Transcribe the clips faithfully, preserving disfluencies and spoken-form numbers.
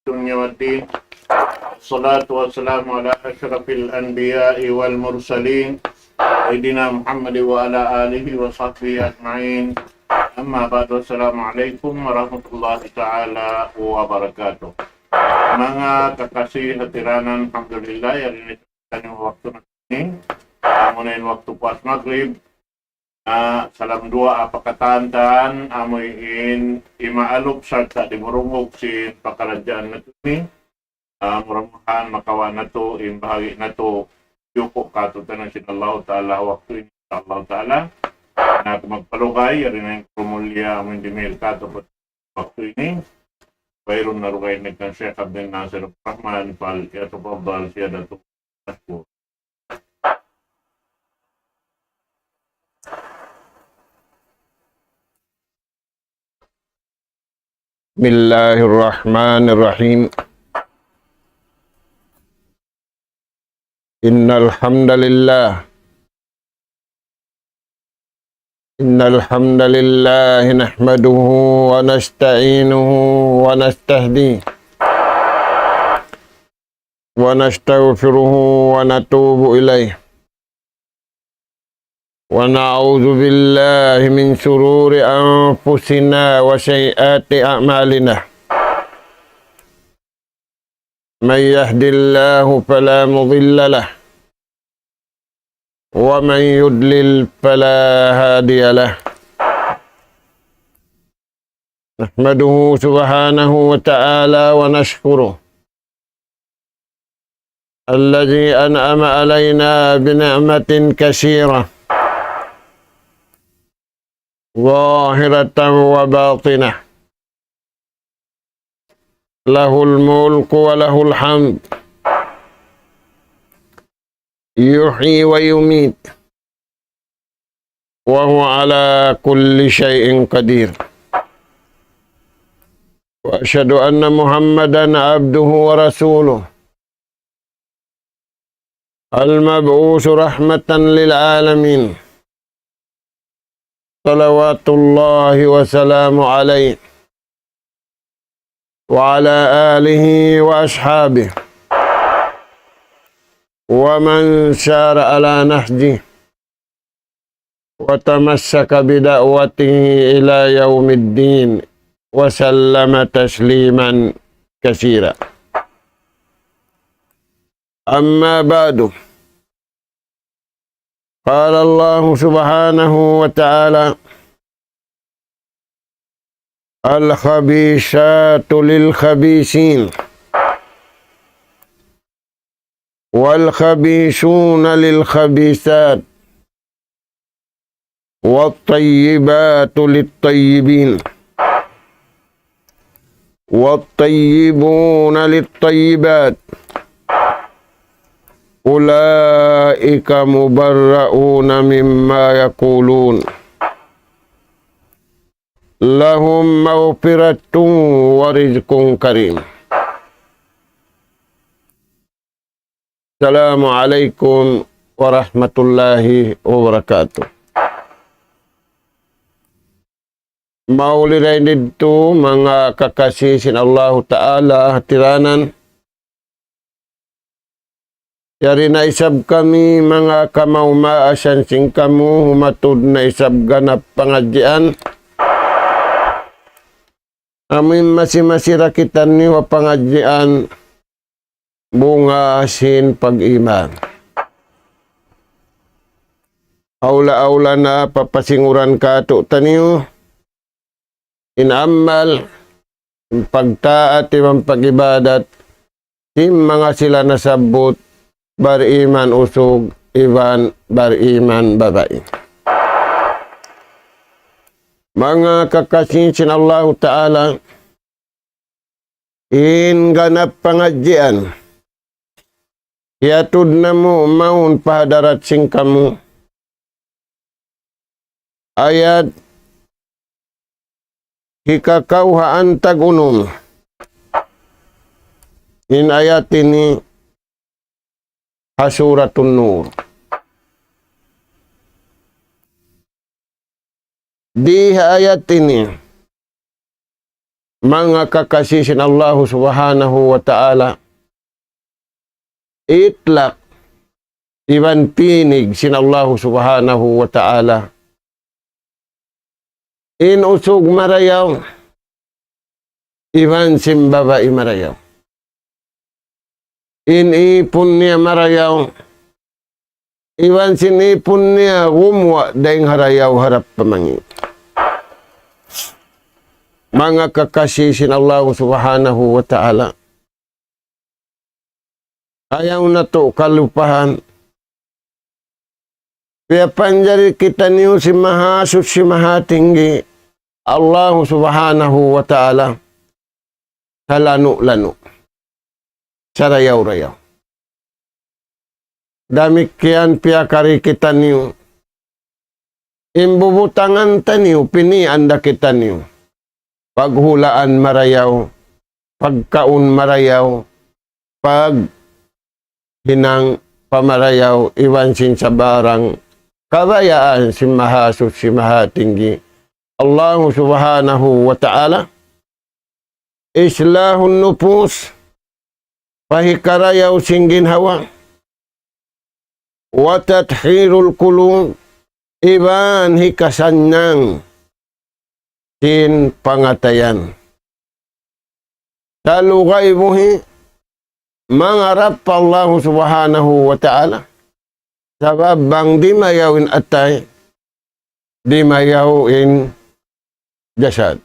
الدنيا والدين. والصلاة والسلام على أشرف الأنبياء والمرسلين، سيدنا محمد وعلى آله وصحبه أجمعين. أما بعد، السلام عليكم ورحمة الله تعالى وبركاته. Manga kakasi ha tiranan, alhamdulillah, yari na in waktu natu' ini. Amu na in waktu puas magrib. Na salam duwaa pa katan-katan, amu in imaalup sarta' dimurungug sin pakaradjaan natu' ini. Ah, mura-murahan makawa' natu' in bahagi' natu' yuku' katu'tanan sin Allahu Ta'ala waktu ini, insya Allahu Ta'ala. Na aku magpalugay, yari na in kumulya, amu in dimihil katu' waktu ini. Wayruun na dugaing in kan Sheikh Abdul Nasir Abdul Rahman, فليتفضل سيادته مشكورا. بسم الله الرحمن الرحيم. إن الحمد لله إن الحمد لله نحمده ونستعينه ونستهديه ونستغفره ونتوب إليه، ونعوذ بالله من شرور أنفسنا وسيئات أعمالنا. من يهد الله فلا مضل له، ومن يضلل فلا هادي له. نحمده سبحانه وتعالى ونشكره الذي أنعم علينا بنعمة كثيرة ظاهرة وباطنة، له الملك وله الحمد، يحيي ويميت، وهو على كل شيء قدير. وأشهد أن محمدا عبده ورسوله، المبعوث رحمة للعالمين، صلوات الله وسلامه عليه وعلى آله وأصحابه ومن سار على نهجه وتمسك بدعوته إلى يوم الدين وسلم تسليما كثيرا. أما بعد، قال الله سبحانه وتعالى: الخبيثات للخبيثين، والخبيثون للخبيثات، والطيبات للطيبين، والطيبون للطيبات، أولئك مبرؤون مما يقولون، لهم مغفرة ورزق كريم. السلام عليكم ورحمة الله وبركاته. Mauli dayn didtu, manga kakasi sin Allahu Ta'ala, tiranan. Yari na isab kami manga kamaas-maasan sin kamu, humatud na isab ganap pangadjian. Amu in masi-masi da kitaniyu ha pangadjian bunga sin pag-iman. Awla-awla na papasinguran katu'taniyu in amal, in pagtaat iban pag-ibadat, sin manga sila nasabbut, bariman usug iban bariman babai. Manga kakasi sin Allahu Ta'ala, in ganap pangadjian, hiyatud namu' mawn pa hadarat sin kamu. Ayat hikakawhaan tag-unum. In ayat ini ha Suratun Nur. Di ha ayat ini, Manga kakasi sin Allahu Subhanahu wa Ta'ala, itlak iban pinig sin Allahu Subhanahu wa Ta'ala. In usug marayaw, iban sin babai marayaw. In ipun niya marayaw, iban sin ipun niya gumuwa' dayng ha rayaw harap pa mangi'. Manga kakasi sin Allahu Subhanahu wa Ta'ala, ayaw natu' kalupahan, piyapanjari kitaniyu sin Mahasuchi Mahatinggi, Allahu Subhanahu wa Ta'ala, salanu'-lanu', sarayaw-rayaw. Damikkiyan piyakari kitaniyu, in bubutangan taniyu, pinian da kitaniyu. Paghulaan marayaw, pagkaun marayaw, paghinang pa marayaw, iban sin sabarang kabayaan sin Mahasuchi Mahatinggi, Allahu Subhanahu wa Ta'ala. Islahun nufus, pahikarayaw sin ginhawa. Wa tathhirul qulub, iban hikasannang sin pangatayan. Taluga ibuhi, mangarap pa Allahu Subhanahu wa Ta'ala. Sabab bang dimayaw in atay, dimayaw in jasad.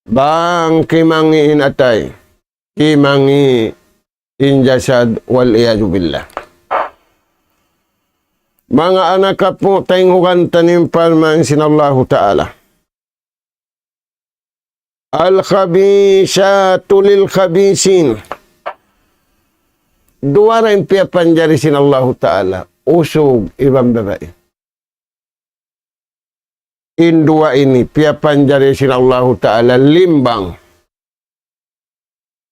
Bang kimangi' in atay, kimangi' in jasad, wal iyadhu billah. Manga anak apu', taynghugan taniyu in parman sin Allahu Ta'ala. Al-khabisatu lil-khabisin. Duwa ra in piyapanjari sin Allahu Ta'ala, usug iban babai. In duwa ini piyapanjari sin Allahu Ta'ala limbang.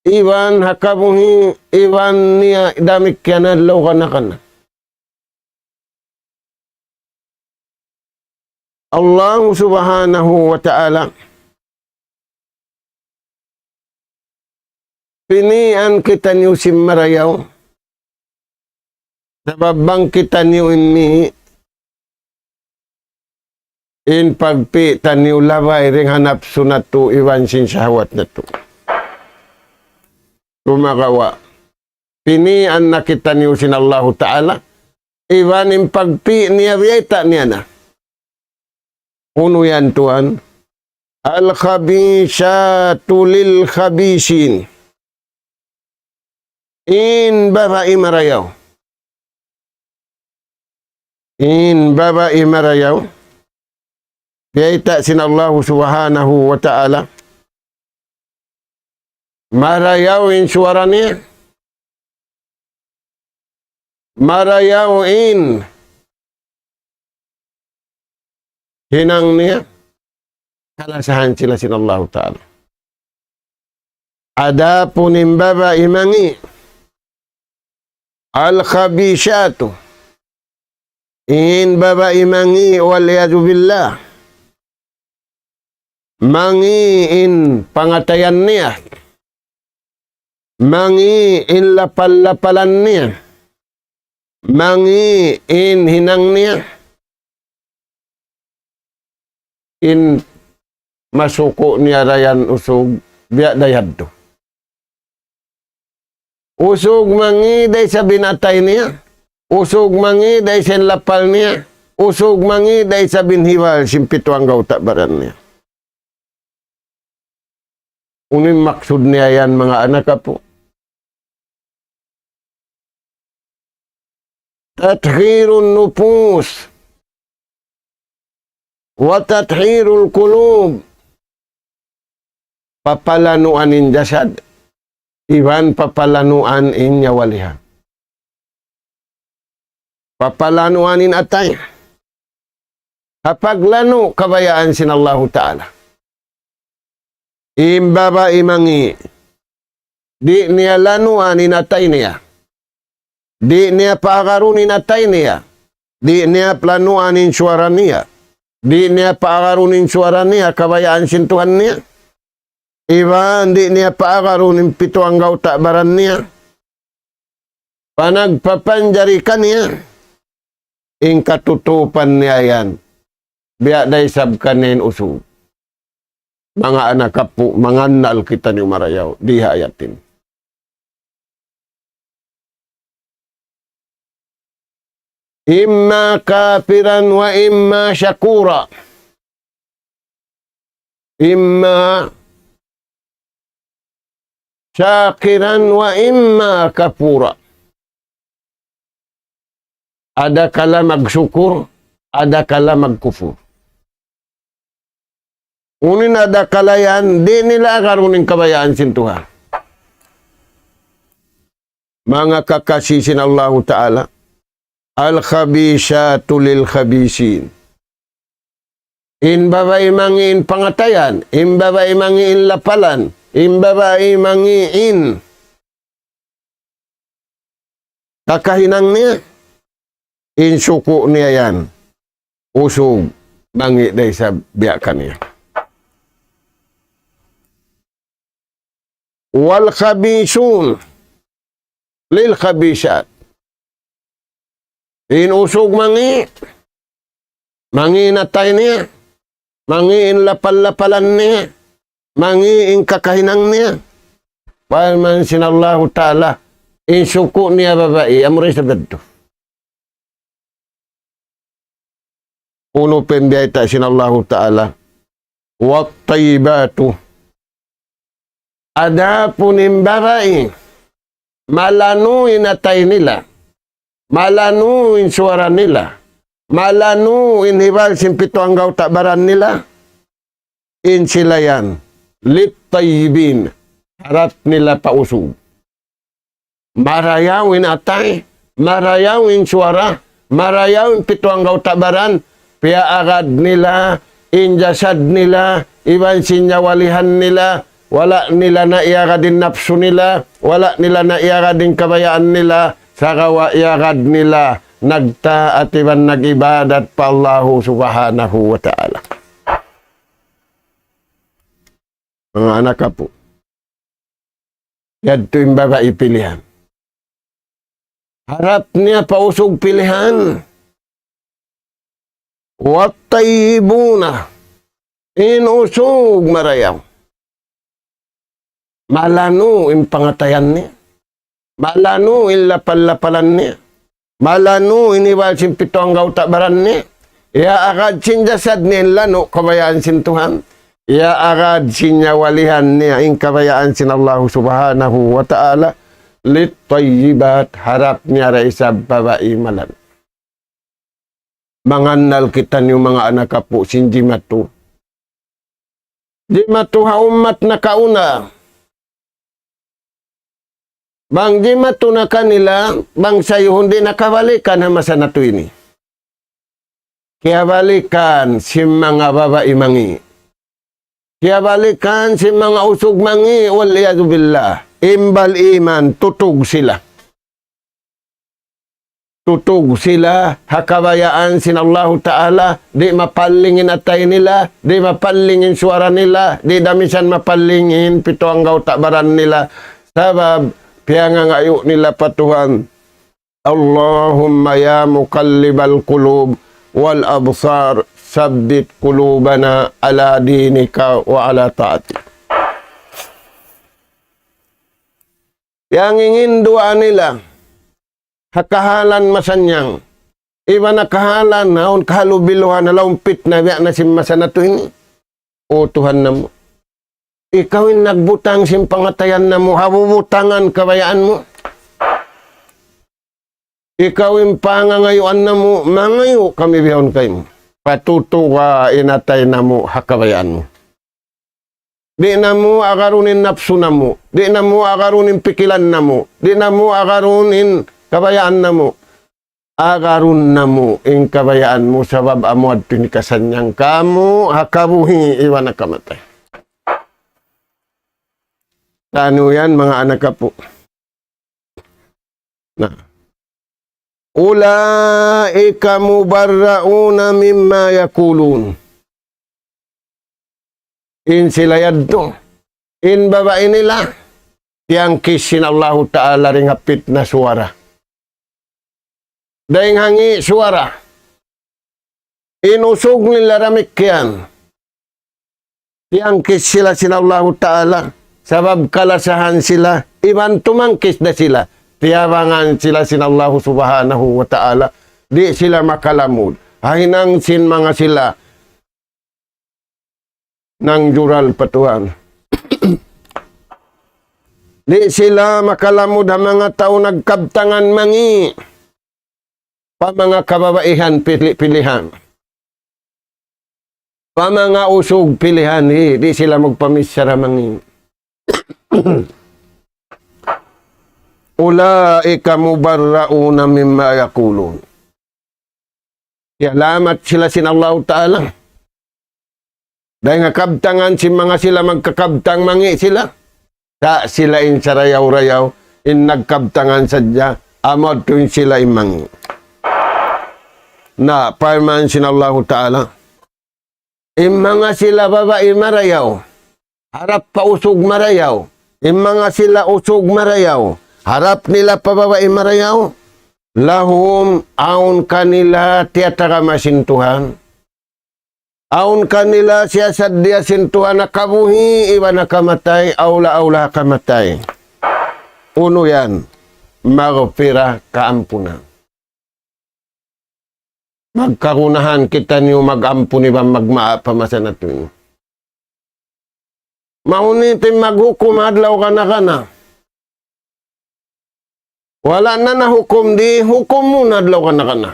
Iban ha kabuhi', iban niya damikkiyan adlaw kana-kana. Allahu Subhanahu wa Ta'ala, pinian kitaniyu sin marayaw. Sabab bang kitaniyu ini, in pagpi' taniyu labay dayn ha napsu natu' iban sin shahwat natu'. Sumagawa', pinian na kitaniyu sin Allahu Ta'ala, iban in pagpi' niya biyayta' niya na. Unu yan tuwan? Al-khabisatu lil-khabisin. In babai marayaw. In babai marayaw. Biyayta' sin Allahu Subhanahu wa Ta'ala. Marayaw in suwara niya. Marayaw in hinang niya. Kalasahan sila sin Allahu Ta'ala. Adapun in babai mangi', al-khabisatu. In babai mangi', wal iyadhu billah. Mangi' in pangatayan niya. Mangi' in lapal-lapalan niya. Mangi' in hinang niya. In masuku' niya dayn usug biya' da yadtu. Usug mangi' da isab in atay niya. Usug mangi' da isab in lapal niya. Usug mangi' da isab in hiwal sin pitu anggawta' baran niya. Unu in maksud niya yan, manga anak apu'? Tathhirun nufus wa tathhirul qulub. Papalanuan in jasad, iban papalanuan in nyawalihan. Papalanuan in atay. Ha paglanu' kabayaan sin Allahu Ta'ala. In babai mangi', di' niya lanuan in atay niya. Di' niya paagarun in atay niya. Di' niya lanuan in suwara niya. Di' niya paagarun in suwara niya, kabayaan sin Tuhan niya. Iban di' niya paagarun in pitu anggawta' baran niya. Panagpapanjari kaniya, in katutupan niya yan. Biya' da isab kaniya in usug. Manga anak apu', mangannal kitaniyu marayaw, di ha ayat ini. إما كافرا وإما شكورا. إما شاكرا وإما كفورا. Adakala magsukur, adakala magkupur. Unu in adakala yan, di' nila agarun in kabayaan sin Tuhan. Manga kakasi sin Allahu Ta'ala, الخبيثات للخبيثين. In babai mangi' in pangatayan, in babai mangi' in lapalan, in babai mangi' in kakahinang niya, in suku' niya yan, usug mangi' da isab biya' kaniya. والخبيثون للخبيثات. In usug mangi', mangi' in atay niya, mangi' in lapal-lapalan niya, mangi' in kakahinang niya. Parman sin Allahu Ta'ala, in suku' niya babai, amura isab yadtu. Unu pa in biyayta' sin Allahu Ta'ala? والطيبات. Adapun in babai, malanu in atay nila, malanu in suwara nila, malanu in hibal sin pitu anggawta' baran nila, in sila yan, للطيبين, harap nila pa usug. Marayaw in atay, marayaw in suwara, marayaw in pitu anggawta' baran, piyaagad nila in jasad nila, iban sin nyawalihan nila, wala' nila na iyagad in napsu nila, wala' nila na iyagad in kabayaan nila, sagawa' iyagad nila nagtaat iban nag-ibadat pa Allahu Subhanahu wa Ta'ala. Manga anak apu'. Yadtu in babai pilihan. Harap niya pa usug pilihan. والطيبون. In usug marayaw. Malanu in pangatayan niya. Malanu in lapal-lapalan niya. Malanu in hibal sin pitu anggawta' baran niya. Iyaagad sin jasad niya in lanu' kabayaan sin Tuhan. Iyaagad sin nyawalihan niya in kabayaan sin Allahu Subhanahu wa Ta'ala. للطيبات, harap niya da isab babai malanu'. Mangannal kitaniyu manga anak apu' sin jimatu. Jimatu ha ummat nakauna. Bang jimatu na kanila, bang sayuhun di' na kabalikan ha masa natu' ini. Kiyabalikan sin manga babai mangi'. Kiyabalikan sin manga usug mangi', والعياذ بالله. Imbal iman, tutug sila. Tutug sila ha kabayaan sin Allahu Ta'ala, di' mapalling in atay nila, di' mapalling in suwara nila, di' da misan mapalling in pitu anggawta' baran nila. Sabab, piyangangayu' nila pa Tuhan, اللهم يا مقلب القلوب والأبصار ثبت قلوبنا على دينك وعلى طاعتك. Piyanginginduwaa nila ha kahalan masannyang, iban ha kahalan awn kahalubiluhan, ha lawm pitna biya' na sin masa natu' ini. O Tuhan namu', ikaw in nagbutang sin pangatayan namu', ha bubutangan kabayaan mu. Ikaw in pangangayuan namu', mangayu' kami bihaun kaymu. Patutuga in atay namu' ha kabayaan mu. Di' namu' agarun in napsu namu'. Di' namu' agarun in pikilan namu'. Di' namu' agarun in kabayaan namu'. Agarun namu' in kabayaan mu sabab amu yadtu in hikasannyang kamu ha kabuhi' iban ha kamatay. Tanu yan, manga anak apu'. Na. أولئك مبرؤون مما يقولون. In sila yadtu, In babai nila, tiyangkis sin Allahu Ta'ala dayn ha pitna suwara. Dayn ha ngi' suwara. In usug nila damikkiyan. Tiyangkis sila sin Allahu Ta'ala. Sabab kalasahan sila, iban tumangkis da sila. Tiyabangan sila sin Allahu Subhanahu wa Ta'ala. Di' sila makalamud ha hinang sin manga sila nangjural pa Tuhan. Di' sila makalamud ha manga tau nagkabtangan mangi' pa manga kababaihan pili-pilihan. Pa manga usug pilihan, di', di' sila magpamichara mangi'. أولئك مبرؤون مما يقولون. Salamat sila sin Allahu Ta'ala. Dayn ha kabtangan sin manga sila magkakabtang mangi' sila. Sa' sila in sarayaw-rayaw, in nagkabtangan sadja, amu tuud sila in mangi'. Na, parman sin Allahu Ta'ala. In manga sila babai marayaw, harap pa usug marayaw. In manga sila usug marayaw, harap nila pa babai marayaw. Lahum, awn kanila tiyatagama sin Tuhan. Awn kanila siyasaddiya sin Tuhan ha kabuhi' iban ha kamatay, awla-awla ha kamatay. Unu yan? Maghfirah, kaampunan. Magkagunahan kitaniyu mag-ampun iban magmaap pa masa natu' ini. Mahunit in maghukum adlaw kana-kana. Wala' na nahukum di', hukum mu na adlaw kana-kana.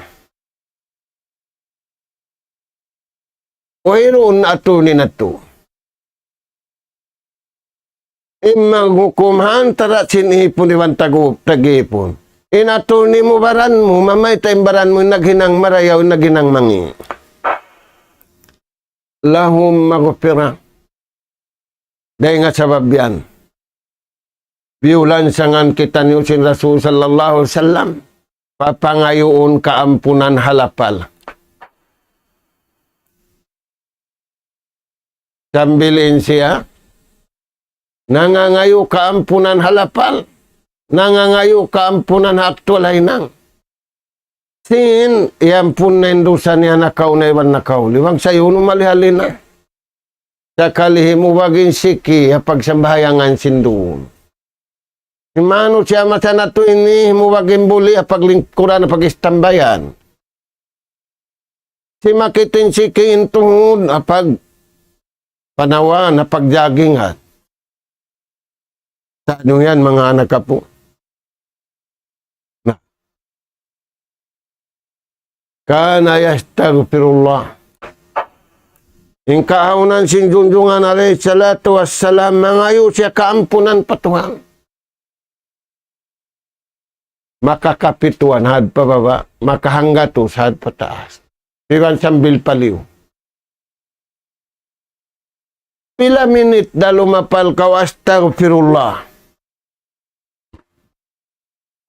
Wayruun attorney natu'. In maghukum ha antara' sin ipun iban tagu-, tag-ipun. In attorney mu baran mu, mamayta' in baran mu, in naghinang marayaw, in naghinang mangi'. Lahum maghfirah. Dayn ha sabab yan, biyulansangan kitaniyu sin Rasul sallallahu alayhi wasallam, papangayuun kaampunan ha lapal. Sambil in siya nangangayu' kaampunan ha lapal, nangangayu' kaampunan ha aktuwal ha hinang. Sin, iyampun na in dusa niya nakauna iban nakauli. Bang sa' unu malihali na. Sakali himubag in siki, ha pagsambahayangan sin duun. Himanu siya masa natu' ini, himubag in buli', ha paglingkuran, ha pag-istambayan. Simakit in siki in tuhud, ha pagpanawan, ha pagjagingan. Sa' unu yan, manga anak apu'? Na. كان يستغفر الله. In kaawnan sin Junjungan alayhi salatu wassalam, mangayu' siya kaampunan pa Tuhan. Makakapituan had pa baba', makahanggatus had pa taas. Iban sambil paliyu. Pila minit da lumapal kaw astaghfirullah?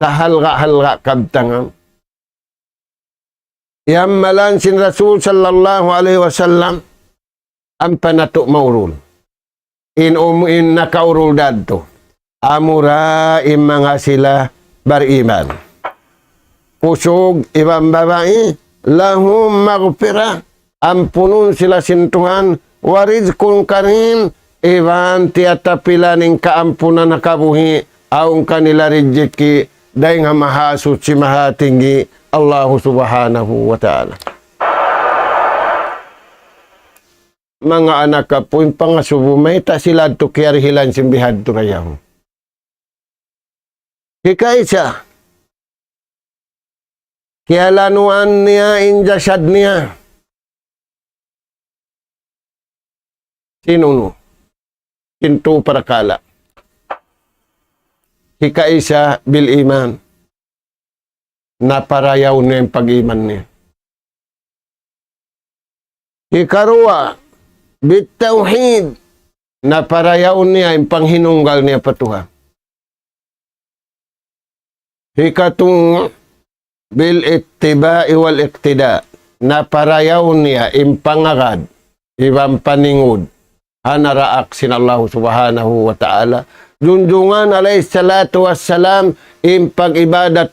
Sahalga'-halga' kabtangan. Iyammalan sin Rasul sallallahu alayhi wasallam, ampa natu' maurul. In um-, in nakaurul da yadtu. Amura in manga sila bariman. Usug iban babai, لهم مغفرة, ampunun sila sin Tuhan, ورزق كريم, iban tiyatapilan in kaampunan ha kabuhi', awn kanila rijiki', dayn ha Mahasuchi Mahatinggi, Allahu Subhanahu wa Ta'ala. Manga anak apu', in pangasubu, mayta' sila yadtu kiyarihilan sin bihadtu dayaw. Hikaisa, kiyalanuan niya in jasad niya. Sin unu? Sin tu parakala'. Hikaisa, بالإيمان. Naparayaw niya in pag-iman niya. Hikaruwa, بالتوحيد, naparayaw niya in panghinunggal niya pa Tuhan. Hikatu, بالاتباع والاقتداء, naparayaw niya in pangagad iban paningud ha naraak sin Allah Subhanahu wa Ta'ala. Junjungan alayhi salatu wassalam, in pag-ibadat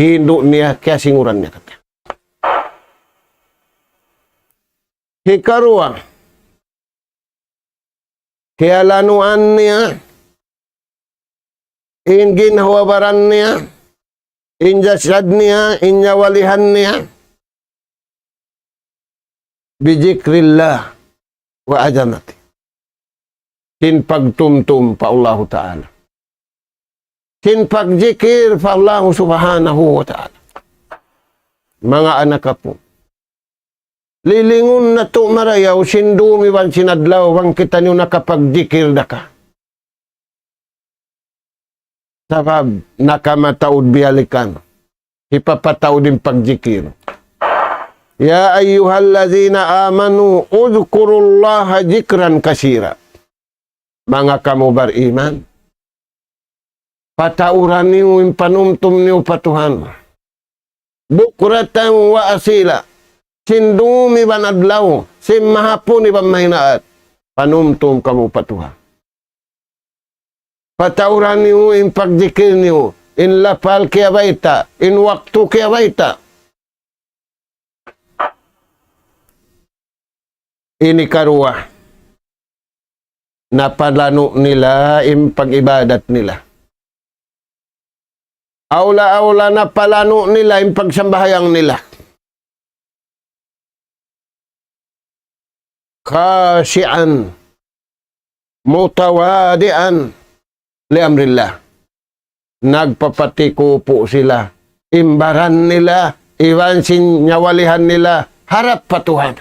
hindu' niya, kiyasinguran niya katan. Hikaruwa, kiyalanuan niya, in ginhawa-baran niya, in jasad niya, in nyawalihan niya, بذكر الله وعظمته. Sin pagtumtum pa Allahu Ta'ala. Sin pagjikir pa Allahu Subhanahu wa Ta'ala. Manga anak apu', lilingun natu' marayaw sin dum iban sin adlaw bang kitaniyu nakapagjikir da ka. Sabab nakamataud biyalikan. Hipapataud in pagjikir. يا أيها الذين آمنوا اذكروا الله ذكرا كثيرا. Manga kamu bariman, patauran niyu in panumtum niyu pa Tuhan. بكرة وأصيلا. Sin dum iban adlaw, sin mahapun iban mahinaat. Panumtum kamu pa Tuhan. Patauran niyu in pagjikir niyu, in lapal kiyabayta', in waktu kiyabayta'. Ini karuwa, napalanu' nila in pag-ibadat nila. Awla-awla napalanu' nila in pagsambahayang nila. خاشعا متواضعا لأمر الله. Nagpapatikupu' sila, in baran nila, iban sin nyawalihan nila, harap pa Tuhan.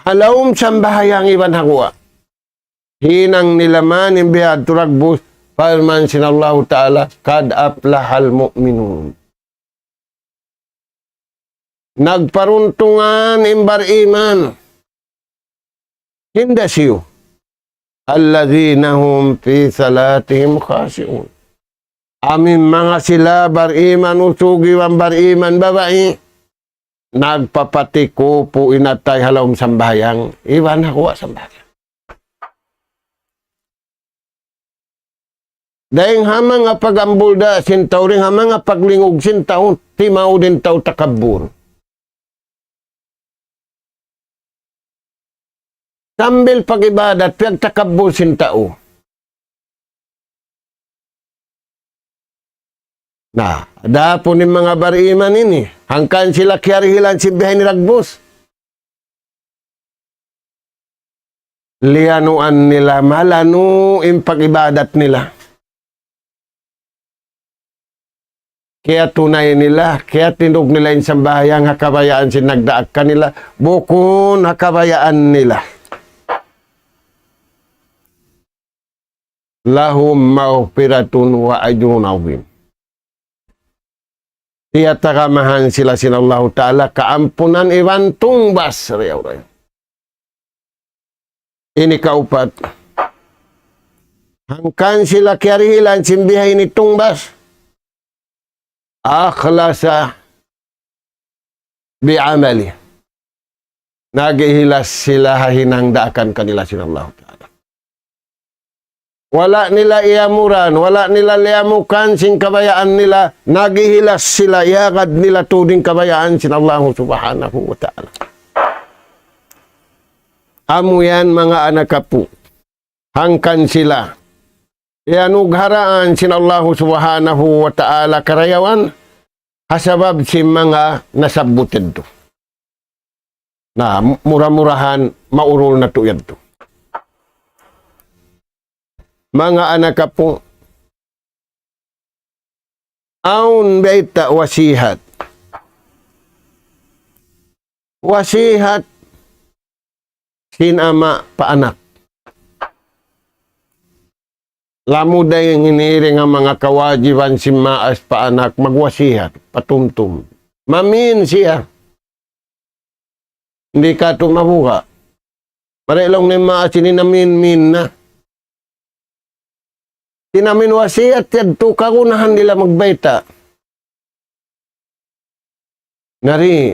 Ha lawm sambahayang iban ha guwa'. Hinang nila man in bihadtu dagbus, parman sin Allahu Ta'ala, قد أفلح المؤمنون. Nagparuntungan in bariman. Hinda siyu. الذين هم في صلاتهم خاشعون. Amu in manga sila bariman usug iban bariman babai, nagpapatikupu' in atay ha lawm sambahayang, iban ha guwa' sambahayang. Dayng ha manga pagambul da sin tau, dayng ha manga paglingug sin tau, timaud in tau takabbur. Sambil pag-ibadat, piyagtakabbul sin tau. Na, adapun in manga bariman ini, hangkan sila kiyarihilan sin bihaini dagbus. Liyanuan nila, malanu' in pag-ibadat nila. Kiyatunay nila, kiyatindug nila in sambahayang ha kabayaan sin nagdaak kanila, bukun ha kabayaan nila. لهم مغفرة وأجر عظيم. Tiyatagamahan sila sin Allahu Ta'ala kaampunan iban tungbas rayaw-rayaw. Ini kaupat. Hangkan sila kiyarihilan sin bihaini tungbas. أخلص بعمله. Nag-ihilas sila ha hinang daakan kanila sin Allahu Ta'ala. Wala' nila iyamuran, wala' nila liyamukan sin kabayaan nila, nag-ihilas sila, iyagad nila tuud in kabayaan sin Allahu Subhanahu wa Ta'ala. Amu yan manga anak apu'. Hangkan sila iyanugharaan sin Allahu Subhanahu wa Ta'ala karayawan, ha sabab sin manga nasabbut yadtu. Na, mura-murahan maurul natu' yadtu. Manga anak apu', awn bayta' wasihat. Wasihat sin ama' pa anak. Lamud da in ini dayn ha manga kawajiban sin maas pa anak, magwasihat, patumtum. Mamin siya. Di' katu' mabuga'. Mari laung niya in maas ini namin-min na. Sin amin wasiat yadtu kagunahan nila magbayta'. Nari,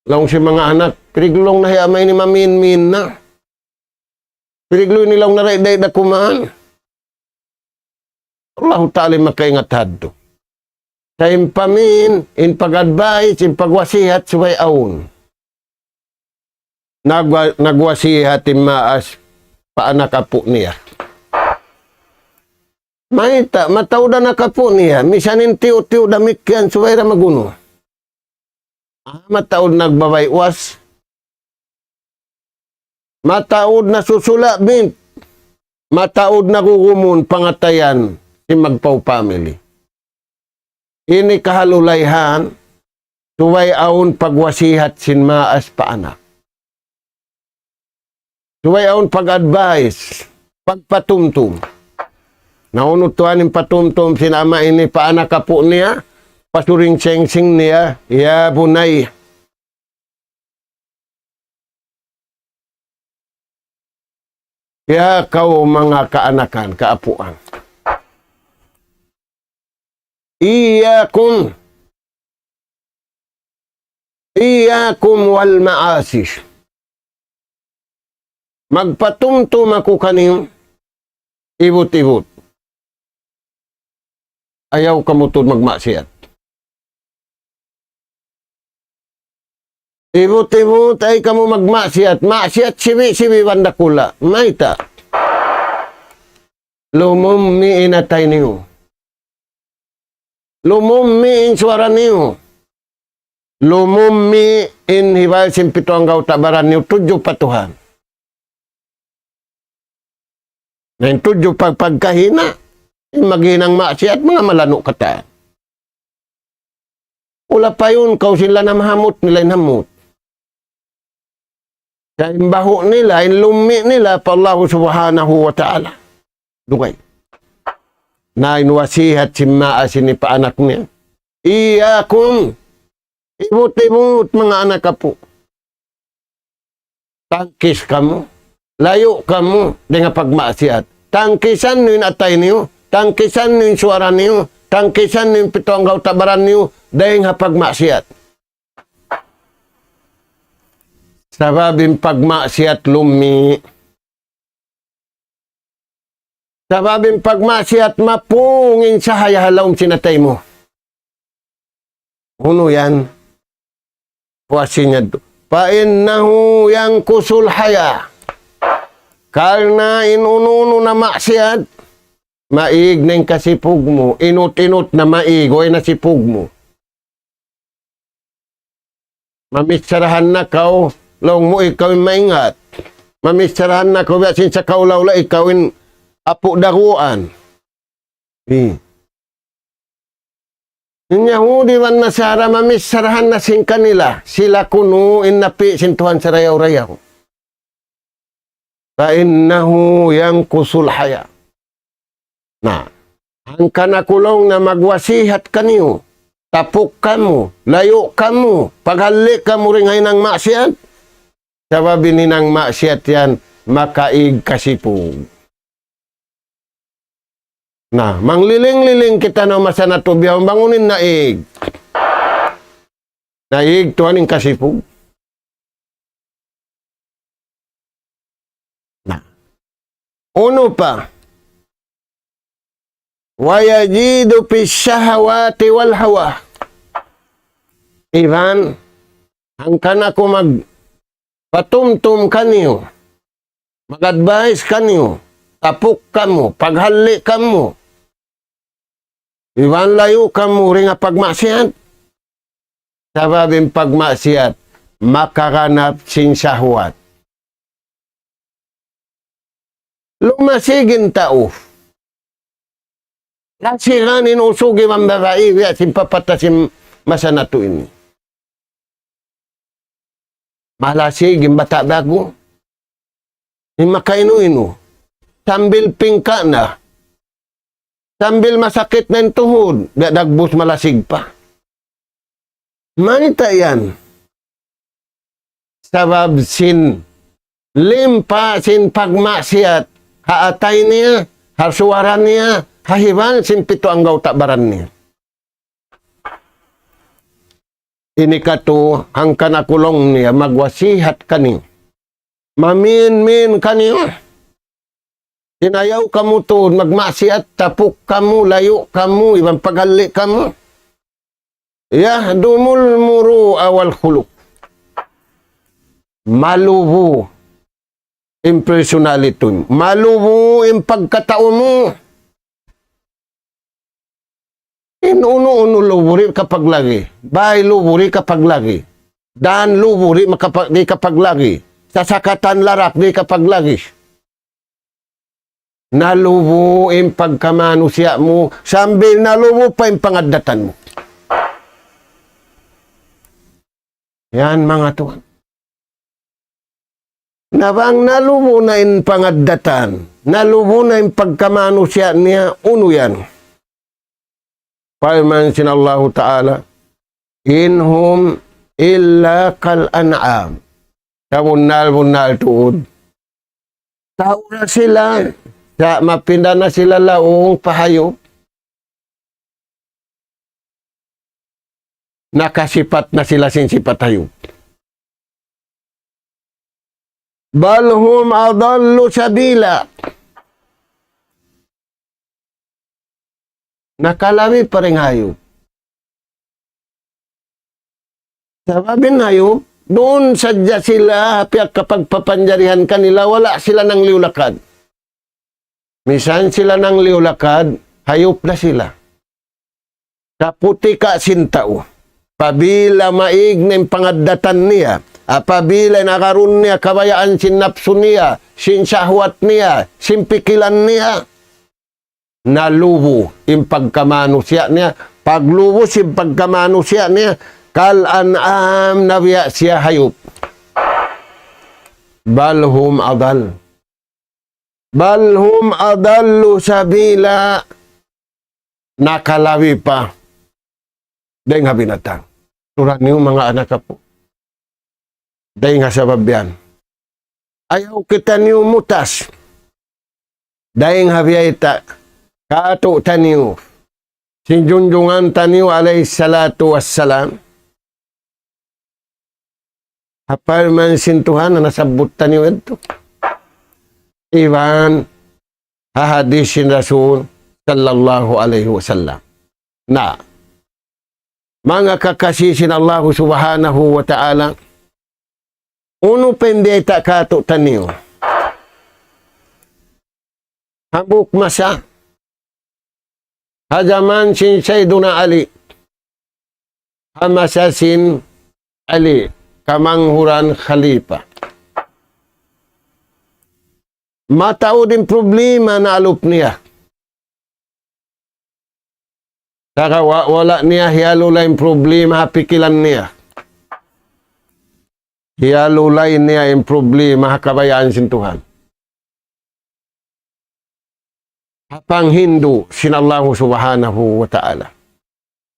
laung sin manga anak, pirigulung na hi ama' ini mamin-min na. Pirigluy nila laung na dayn da kuman. Allahu Ta'ala makaingat hadtu. Sa' in pamin, in pag-advise, in pagwasihat, subay awn. Nagwa-, nagwasihat in maas pa anak apu' niya. Mayta', mataud anak apu' niya, misan in tiyu'-tiyu' damikkiyan subay da magunu. Ah, mataud nagbabay was. Mataud nasusula' bint. Mataud nagugumun pangatayan sin magpau family. Ini kahalulayhan, subay awn pagwasihat sin maas pa anak. Subay awn pag-advise, pagpatumtum. Na unu tuwan in patumtum sin ama' ini pa anak apu' niya, pa suring sengsing niya, يا بني. Ya kaw manga kaanakan, kaapuan. إياكم، إياكم والمعاصي. Magpatumtum aku kaniyu, ibut-ibut. Ayaw kamu tuud magmaksiyat. Ibut-ibut, ayaw kamu magmaksiyat. Maksiyat sibi'-sibi' iban dakula'. Mayta'? Lumummi' in atay niyu. Lumummi' in suwara niyu. Lumummi' in hibal sin pitu anggawta' baran niyu tudju pa Tuhan. Na in tudju pa pagkahina', in maghinang maksiyat, manga malanu' katan. Ula payun kaw sin lanam hamut nila in hamut. Sa' in bahu' nila, in lummi' nila pa Allahu Subhanahu wa Ta'ala. Dugay. Na in wasihat sin maas ini pa anak niya. إياكم. Ibut-ibut manga anak apu'. Tangkis kamu. Layu' kamu dayn ha pagmaksiyat. Tangkisan niyu in atay niyu. Tangkisan niyu in suwara niyu. Tangkisan niyu in pitu anggawta' baran niyu dayn ha pagmaksiyat. Sabab in pagmaksiyat lummi'. Sabab in pagmaksiyat mapung in sahaya ha lawm sin atay mu. Unu yan? Puas niya tu. فإنه ينقص الحياء. Karna' in unu-unu na maksiyat, maig na in kasipug mu, inut-inut na maig, way na sipug mu. Mamicharahan na kaw, laung mu ikaw in maingat. Mamicharahan na kaw, biya' sin sa kaw laula ikaw in apu' daguan. Hi. In Yahudi iban Nasara mamicharahan na sin kanila, sila kunu' in napi' sin Tuhan sarayaw-rayaw. فإنه ينقص الحياء. Na, hangkan aku laung na magwasihat kaniyu, tapuk kamu, layu' kamu, paghalli' kamu dayn ha hinang maksiyat. Sabab in hinang maksiyat yan, makaig kasipug. Na, mangliling-liling kita na masa natu' bihaun bang unu in naig. Naig tuwan in kasipug. Na. Unu pa? ويزيد في الشهوات والهوى. Iban, hangkan aku magpatumtum kaniyu, mag-advise kaniyu, tapuk kamu, paghalli' kamu, iban layu' kamu dayn ha pagmaksiyat. Sabab in pagmaksiyat, makaganap sin sahwat. Lumasig in tau. Lasigan in usug iban babai, biya' sin papata sin masa natu' ini. Malasig in bata' ba'gu. In makainu-inu. Sambil pingka' na. Sambil masakit na in tuhud. Biya' dagbus malasig pa. Mayta' yan? Sabab sin limpa sin pagmaksiyat ha atay niya, ha suwara niya, ha hibal sin pitu anggawta' baran niya. Ini katu', hangkan aku laung niya magwasihat kaniyu. Mamin-min kaniyu. Sin ayaw kamu tuud magmaksiat, tapuk kamu, layu' kamu, iban paghalli' kamu. يهدم المروءة والخلق. Malubu in personality mu. Malubu in pagkatau mu. In unu-unu lubu di' kapaglagi. Bay lubu di' kapaglagi. Dan lubu di' makapa-, di' kapaglagi. Sasakatan larak di' kapaglagi. Nalubu in pagkamanusiya' mu, sambil nalubu pa in pangaddatan mu. Yan, manga tuwan. Na bang nalubu na in pangaddatan, nalubu na in pagkamanusiya' niya, unu yan? Parman sin Allahu Ta'ala, إن هم إلا كالأنعام. Sabunnal-bunnal tuud. Tau ra sila, sa' mapinda na sila laung pa hayup. Nakasipat na sila sin sipat hayup. بل هم أضل سبيلا. Nakalabi pa dayn ha hayup. Sabab in hayup, duun sadja sila ha piyagkapagpapanjarihan kanila, wala' sila nangliyu-lakad. Misan sila nangliyu-lakad, hayup na sila. Kaputika' sin tau. Apabila maig na in pangaddatan niya, apabila in agarun niya kabayaan sin napsu niya, sin sahwat niya, sin pikilan niya, nalubu in pagkamanusiya' niya, paglubu sin pagkamanusiya' niya, كالأنعام, na biya' siya hayup. بل هم أضل. بل هم أضل سبيلا. Nakalabi pa dayn ha binatang. Turan niyu manga anak apu'. Dayn ha sabab yan. Ayaw kitaniyu mutas. Dayn ha biyayta' kātu'niyu. Sin junjungan taniyu alayhi salatu wassalam. Ha parman sin Tuhan, nasabbut taniyu yadtu. Iban ha hadith sin Rasul sallallahu alayhi wasallam. Na, manga kakasi sin Allahu subhanahu wa ta'ala, unu pa in biyayta' kātu'niyu? Hambuuk masa, ha jaman sin Sayyiduna Ali, ha masa sin Ali, kamanghuran khalifa. Mataud in problema naalup niya. Sagawa' wala' niya hiyalula' in problema ha pikilan niya. Hiyalula' niya in problema ha kabayaan sin Tuhan. Ha panghindu' sin Allahu subhanahu wa ta'ala.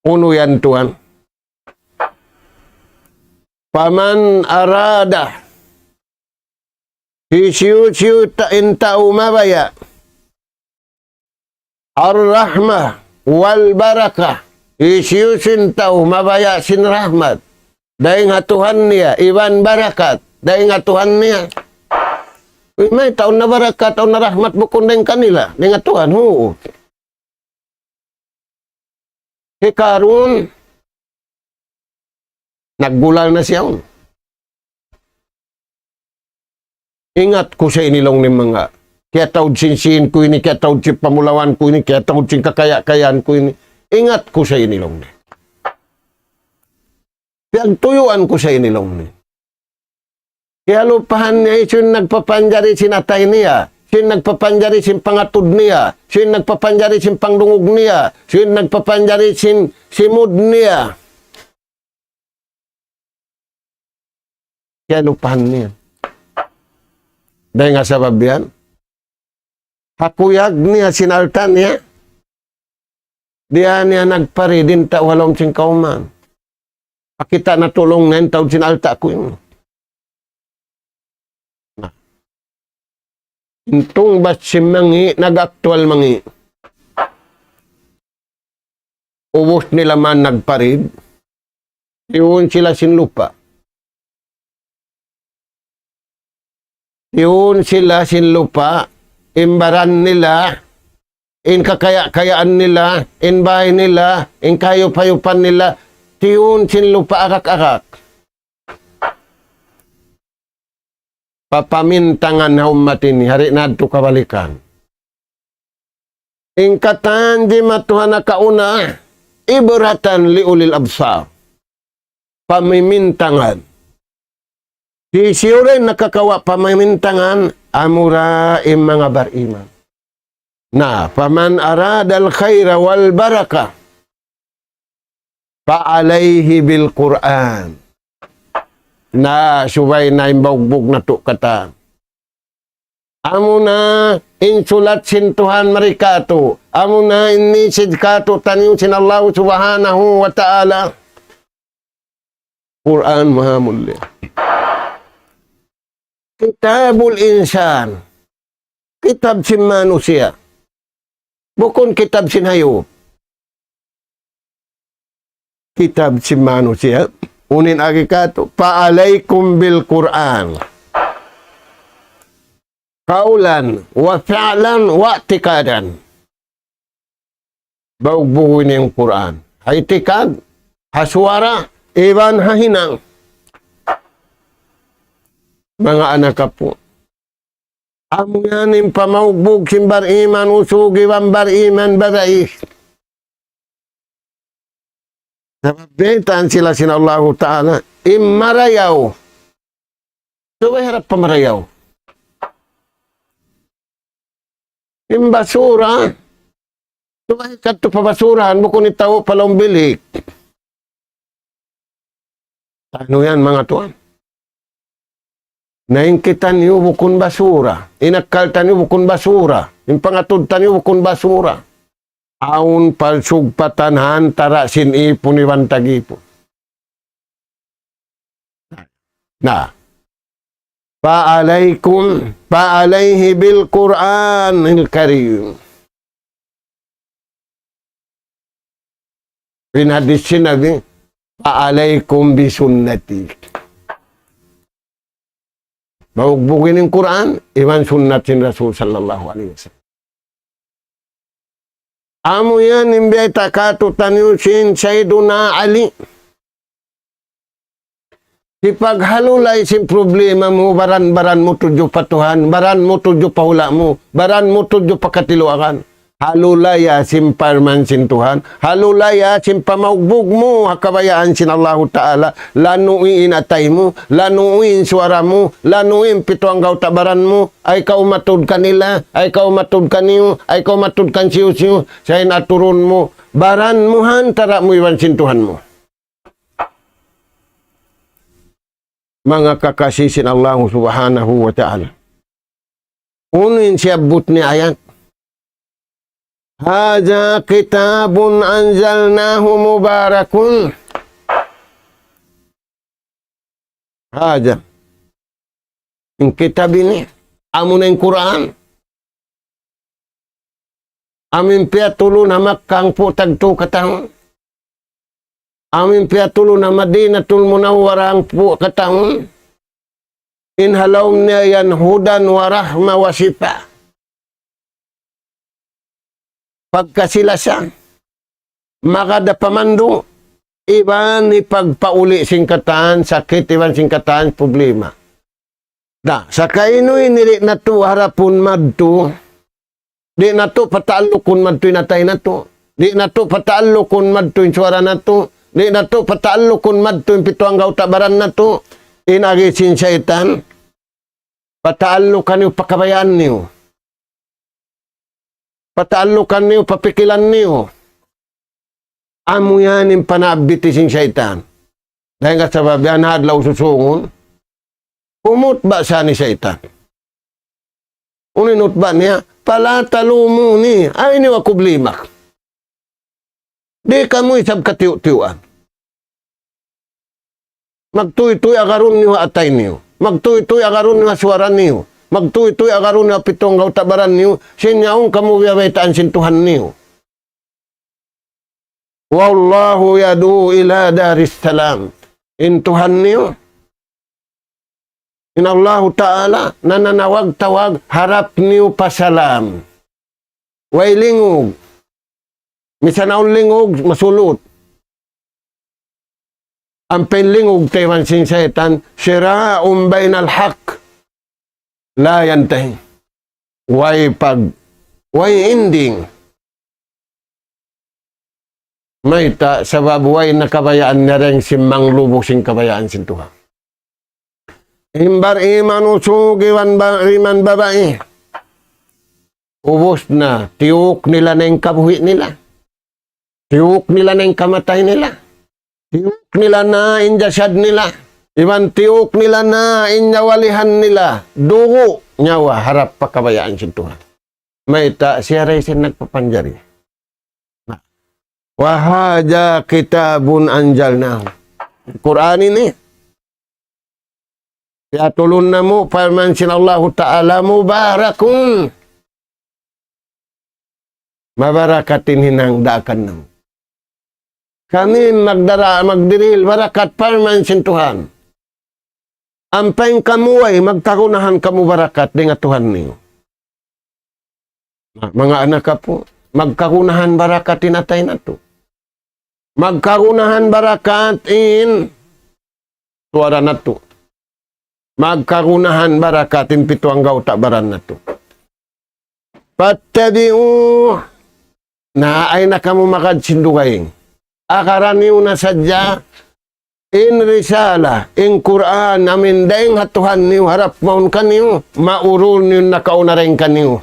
Unu yan tuwan? فمن أراد, hisiyu-siyu ta-, in tau mabaya' الرحمة والبركة, hisiyu-siyu in tau mabaya' sin rahmat dayn ha Tuhan niya, iban barakat dayn ha Tuhan niya. Uy, mayta' awn na barakat, awn na rahmat bukun dayn kanila, dayn ha Tuhan, huu. Hi Karun, naggulal na siya yaun. Ingat ku sa ini laung niya manga. Kiyataud sin sīn ku ini, kiyataud sin pamulawan ku ini, kiyataud sin kakaya-kayaan ku ini. Ingat ku sa ini laung niya. Piyagtuyuan ku sa ini laung niya. Kiyalupahan niya, hisiyu in nagpapanjari sin atay niya, hisiyu in nagpapanjari sin pangatud niya, hisiyu in nagpapanjari sin pangdungug niya, hisiyu in nagpapanjari sin simud niya. Kiyalupahan niya. Dayn ha sabab yan, ha kuyag niya sin alta' niya, diya niya nagparid in tau ha lawm sin kawman. Pakita' natu' laung niya in taud sin alta' ku ini. Na. In tungbas sin mangi', nag-aktual mangi'. Ubus nila man nagparid. Tiyuun sila sin lupa'. Tiyuun sila sin lupa', in baran nila, in kakaya-kayaan nila, in bay nila, in kahayup-hayupan nila, tiyun sin lupa' agak-agak. Papamintangan ha ummat ini, hari' na yadtu kabalikan. In katan jimatu ha nakauna, ibratan li ulil absar. Pamimintangan. Hisiyu in nakakawa' pamimintangan, amura in manga bariman. Na, فمن أراد الخير والبركة فعليه بالقرآن. Na, subay na in baugbug natu' katan. Amuna in sulat sin Tuhan mari katu'. Amuna in message katu'taniyu sin Allah Subhanahu wa Ta'ala. Qur'an maha mulia. Kitabul insan. Kitab sin manusiya'. Bukun kitab sin hayup. Kitab sin manusiya'. Unu in agi katu', فعليكم بالقرآن قولا وفعلا واعتقادا. Baugbug ini in Qur'an. Ha itikad, ha suwara, iban ha hinang. Manga anak apu'. Amu yan in pamaugbug sin bariman usug iban bariman babai. Sabab baytaan sila sin Allahu Ta'ala, in marayaw. Subay harap pa marayaw. In basura. Subay kadtu pa basurahan, bukun itaw' pa lawm bilik. Unu yan, manga tuwan? Na in kitaniyu bukun basura. In akkal taniyu bukun basura. In pangatud taniyu bukun basura. Awn palsugpatan ha antara' sin ipun iban tag-ipun. Na. فعليكم، فعليه بالقرآن الكريم. In hadis sin Nabi, فعليكم بسنتي. Baugbug ini in Qur'an, iban sunnat sin Rasul sallallahu alayhi wasallam. Amu yan in biyayta' katu'taniyu sin Sayyiduna Ali. Hipaghalulay sin problema mu, baran-baran mu tudju pa Tuhan, baran mu tudju pa hula' mu, baran mu tudju pa katiluakan. Halulaya sin parman sin Tuhan, halulaya sin pamaugbug mu ha kabayaan sin Allahu Ta'ala, lanui' in atay mu, lanui' in suwara mu, lanui' in pitu anggawta' baran mu, ay kaw matud kanila, ay kaw matud kaniyu, ay kaw matud kan siyu-siyu, sa' in aturun mu, baran mu ha antara' mu iban sin Tuhan mu. Manga kakasi sin Allahu Subhanahu wa Ta'ala. Unu in siyabbut niya ayat? هذا كتاب أنزلناه مبارك. هذا. In kitab ini, amuna in Qur'an. Amu in piyatulun ha Makkah hangpu' tagtu katahun. Amu in piyatulun ha Madinatul Munawwarah hangpu' katahun. In ha lawm niya yan هدى ورحمة وشفاء. Pagkasi-lasa. Magad ha pamandu'. Iban hipagpauli' sin katan sakit, iban sin katan problema. Na, sakainu ini di' natu' harapun madtu, di' natu' pataallukun madtu in atay natu', di' natu' pataallukun madtu in suwara natu', di' natu' pataallukun madtu in pitu anggawta' baran natu', in agi sin saytan, pataallukan niyu pa kabayaan niyu. Pataallukan niyu pa pikilan niyu. Amu yan in panabbiti sin saytan. Dayn ha sabab yan ha adlaw susungun, umutba' sa ni saytan. Unu in utba' niya? فلا تلوموني. Ayaw niyu aku blimak. Di' kamu isab katiyu'-tiyuan. Magtuytuy agarun niyu ha atay niyu. Magtuytuy agarun niyu ha suwara niyu. Magtuytuy agarun niyu ha pitu anggawta' baran niyu. Sin yaun kamu biyabaytaan sin Tuhan niyu. والله يدعو إلى دار السلام. In Tuhan niyu, In Allahu Ta'ala, nananawag-tawag, harap niyu pa salam. Way lingug. Misan awn lingug, masulut. Ampa in lingug ta iban sin saytan, صراع بين الحق لا ينتهي. Way pag, way ending. Mayta', sabab way na kabayaan niya dayn sin manglubu sin kabayaan sin Tuhan. In bar-iman usug iban bar-iman babai. Ubus na, tiyuk nila na in kabuhi' nila. Tiyuk nila na in kamatay nila. Tiyuk nila na in jasad nila. Iban tiyuk nila na in nyawalihan nila. Dugu' nyawa harap pa kabayaan sin Tuhan. Mayta', siya da isab in nagpapanjari. Na. وهذا كتاب أنزلناه. Qur'an ini. Piyatulun namu', parman sin Allahu Ta'ala, مبارك. Mabarakat in hinang daakan namu'. Kami magdara, magdirihil barakat parman sin Tuhan. Ampa in kamu way, magkagunahan kamu barakat dayn ha Tuhan niyu. Na, manga anak apu', magkagunahan barakat in atay natu'. Magkagunahan barakat in suwara natu'. Magkagunahan barakat in pitu anggawta' baran natu'. فاتبعوا. Na, ayaw na kamu magad sin dugaing. Agaraniyu na sadja in risala, in Qur'an, amuin dayn ha Tuhan niyu, harap mawn kaniyu, maurul niyu nakauna dayn kaniyu.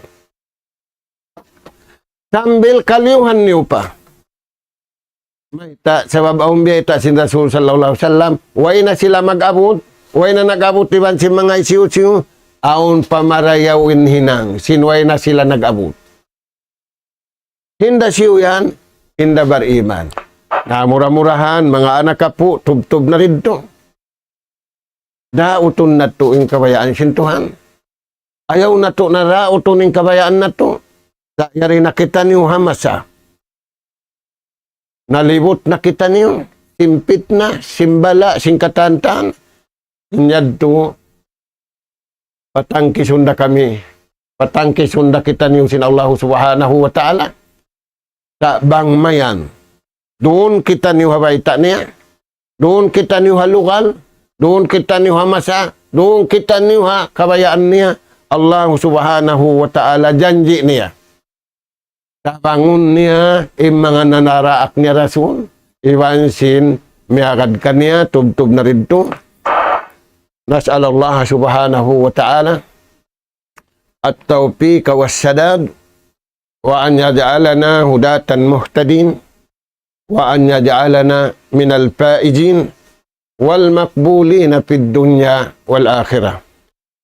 Sambil kaliyuhan niyu pa. Mayta', sabab awn biyayta' sin Rasul sallallahu alayhi wasallam, way na sila mag-abut, way na nag-abut iban sin manga hisiyu-siyu, awn pa marayaw in hinang, sin way na sila nag-abut. Hinda siyu yan, hinda bar-iman. Na mura-murahan, manga anak apu', tubtub na didtu. Dautun natu' in kabayaan sin Tuhan. Ayaw natu' na dautun in kabayaan natu'. Sa' yari na kitaniyu ha masa. Nalibut na kitaniyu, sin pitna, sin bala', sin katantan. Yadtu, patangkisun da kami, patangkisun da kitaniyu sin Allahu Subhanahu wa Ta'ala. Sa' bang mayan, duun kitaniyu ha bayta' niya, duun kitaniyu ha lugal, duun kitaniyu ha masa, duun kitaniyu ha kabayaan niya, Allahu Subhanahu wa Ta'ala janji' niya. Tabangun niya in manga nanaraak niya Rasul, iban sin miyagad kaniya, tubtub na didtu. نسأل الله سبحانه وتعالى التوفيق والسداد، وأن يجعلنا هداة مهتدين، وأن يجعلنا من الفائزين والمقبولين في الدنيا والآخرة.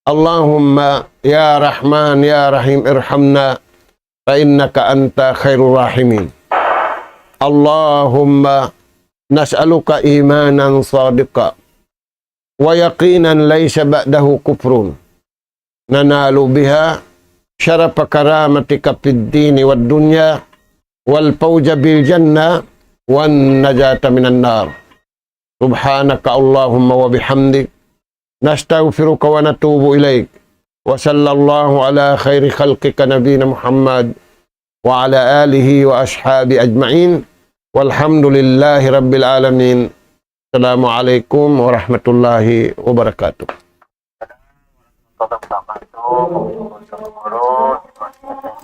اللهم يا رحمن يا رحيم ارحمنا فإنك أنت خير الراحمين. اللهم نسألك إيمانا صادقا ويقينا ليس بعده كفر ننال بها شرف كرامتك في الدين والدنيا والفوز بالجنة والنجاة من النار. سبحانك اللهم وبحمدك، نستغفرك ونتوب إليك. وصلى الله على خير خلقك نبينا محمد وعلى آله وأصحابه أجمعين. والحمد لله رب العالمين. السلام عليكم ورحمة الله وبركاته.